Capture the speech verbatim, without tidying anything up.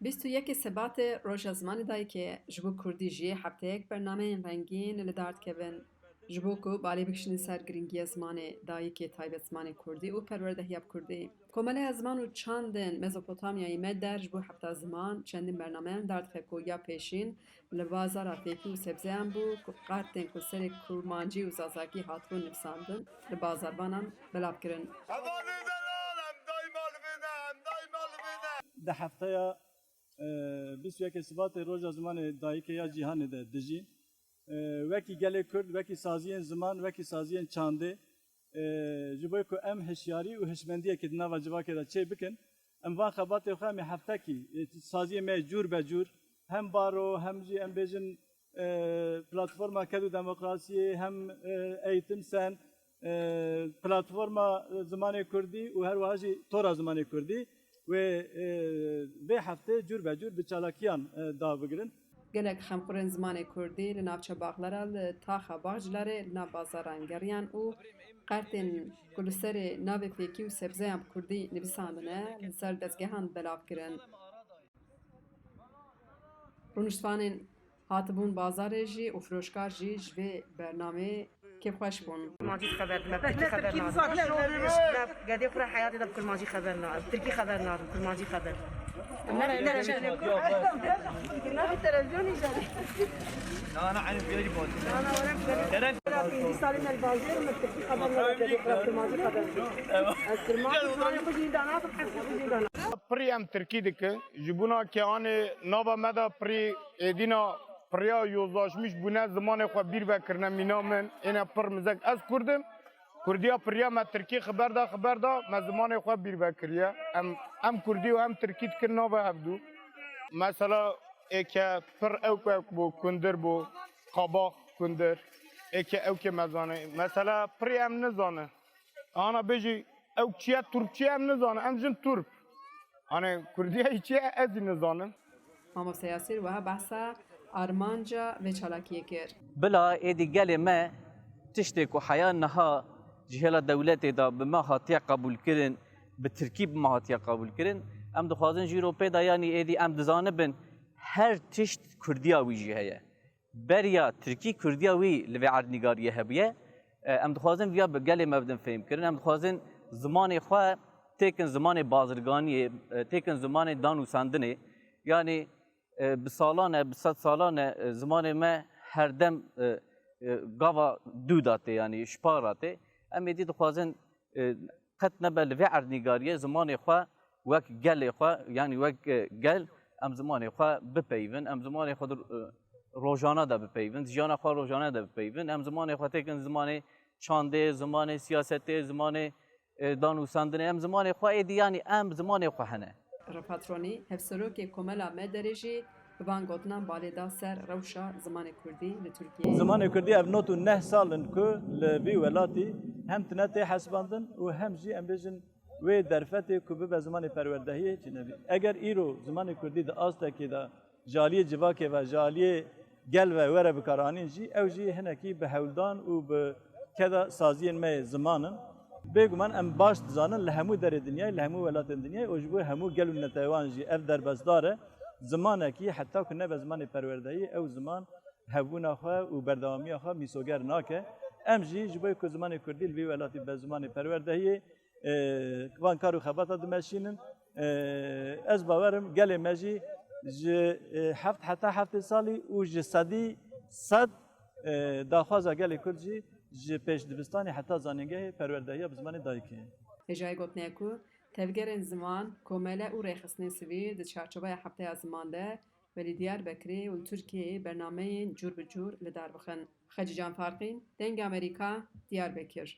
Bîst û yekê Sebatê Roja Zimanê Dayikê ji bo Kurdî jî hefteyek bernameyên rengîn li dar dikevin. Ji bo ku balê bikişînin ser girîngiya zimanê dayikê, taybet zimanê Kurdî û perwerdehiya bi Kurdî. Komeleya Ziman û Çandên Mezopotamyayê Meder ji bo hefta ziman çendîn bernameyan li dar dixe ku ya pêşîn li bazara fêkî û sebzeyan bû ku qertên ku serê kurmancî û zazakî hatibûn nivîsandin, li bazarvanan belav kirin. Hevalî delal em daîma li vê ne, em daîma li vê ne. Di hefteya, e, bîst û yekê Sibatê Roja Zimanê Dayikê ya Cîhanê de dijî. E, wekî gelê Kurd, wekî saziyên ziman, wekî saziyên çandê, e, ji bo ku em hişyarî û hişmendiyekê di nava civakê de çê bikin, em van xebatê xwe em ê heftekî, e, saziyê me cûr be cûr, hem Baro, hem jî em bêjin, e, Platforma Ked û Demokrasiyê, hem, e, Eğitim Sen, e, Platforma Zimanê Kurdî û her wiha jî Tora Zimanê Kurdî wê, e, vê heftê cûr be cûr bi çalakiyan, e, dav bigirin. Gelek xemxurên zimanê Kurdî li navça Baxlera li taxa Baxcilarê li nav bazaran geriyan û qertên ku li serê navê fêkî û sebzeyan bi Kurdî nivîsandine, li ser dezgehan belav kirin. Rûniştvanên hatibûn bazarê jî û firoşkar jî ji vê bernameyê kêfxweş bûn. Kurmancî xeber dime, tirkî xeber nadim. Gedê xwe heyatê de bi kurmancî xeber nadim, tirkî xeber nadim, kurmancî xeber. Navê televizyonê jî. Hindîstanê me li bazêr, me tirkî xeber nadim, gedê xwe kurmancî xeber. Ez kurmancî, zimanê xwe jî dana, hesê xwe jî dana. Pirî em tirkî dikin. Ji bona ke anê nava me de pirî êdîna piriya yozlaşmiş bûne, zimanê xwe bîr vekirine mîna min. Êne pir mizek. Ez Kurd im. Kurdiya piriya me tirkî xiber da, xiber da, me zimanê xwe bîr vekiriye. Em, em Kurdî û em tirkî dikin nava hevdû. Mesela êke pir ewk ewk bû, kundir bû, qabax kundir. Êke ewkê me zanê. Mesela pirî em nizane. Ana bêjî ew çi ye, turp çi ye, em nizanin. Em jin turp. Hani Kurdiya çi ye, ez jî nizanim. Mamoste Yasîr wiha behsa armanca vê çalakiyê kir. Bila êdî gelê me tiştê ku heya niha ji hêla dewletê de bi me hatiye qebûlkirin, bi tirkî bi me hatiye qebûlkirin. Em dixwazin jî ro pê de, yanî êdî em dizanibin her tişt Kurdiya wî jî heye. Beriya tirkî Kurdiya wî li vê erdnîgariyê hebûye. E, em dixwazin viya bi gelê me bidin fêhmkirin. Em dixwazin zimanê xwe têkin zimanê bazirganiyê, e, têkin zimanê danûsandinê. Yanî, e, bi salan e, bi sed salan e, e, zimanê me herdem, e, e, gava dû da tê, yanî ji para tê. Em êdî dixwazin, e, qet nebe li vê erdnîgariyê zimanê xwe wek gelê xwe, yanî wek, e, gel, em zimanê xwe bipeyivin, em zimanê xwe di, e, rojane de bipeyivin, di jiyana xwe rojane de bipeyivin, em zimanê xwe têkin zimanê çandê, zimanê siyasetê, zimanê, e, danûsandinê, em zimanê xwe êdî, yanî em zimanê xwe hene. Refat Ronî, hevserokê Komela Mederê jî bi van gotinan balê da ser rewşa zimanê Kurdî li Tirkiyeyê. Zimanê Kurdî ev nod û neh sal in ku li vî welatî hem tune tê hesibandin û hem jî em bêjin wê derfetê ku bibe zimanê perwerdehiyê çênebî. Eger îro zimanê Kurdî di astekê de ji aliyê civakê ve, ji aliyê gel ve were bikaranîn jî, ew jî hinekî bi hewldan û bi keda saziyên me yê ziman in. Bêguman em baş dizanin li hemû derê dinyayê, li hemû welatên dinyayê û ji bo hemû gel û netewan jî ev derbasdar e. Zimanekî heta ku nebe zimanê perwerdehiyê, ew ziman hebûna xwe û berdewamiya xwe mîsoger nake. Em jî ji bo ku zimanê Kurdî li vî welatî be zimanê perwerdehiyê, e, van kar û xebata dimeşînin. E, ez bawer im gelê me jî ji, e, heft heta heftê salî û ji sedî sed, e, daxwaza gelê Kurd jî ji pêşdibistanê heta zanîngehê perwerdehiya bi zimanê dayikê ye. Hêjayî gotinê ye ku tevgerên ziman, komele û rêxistinên sivîl di çarçoveya Hefteya Ziman de welî Diyarbekirê û li Tirkiyeyê bernameyên cûr bi cûr li dar bixin. Xecîcan Farqîn, Dengê Amerîka, Diyarbekir.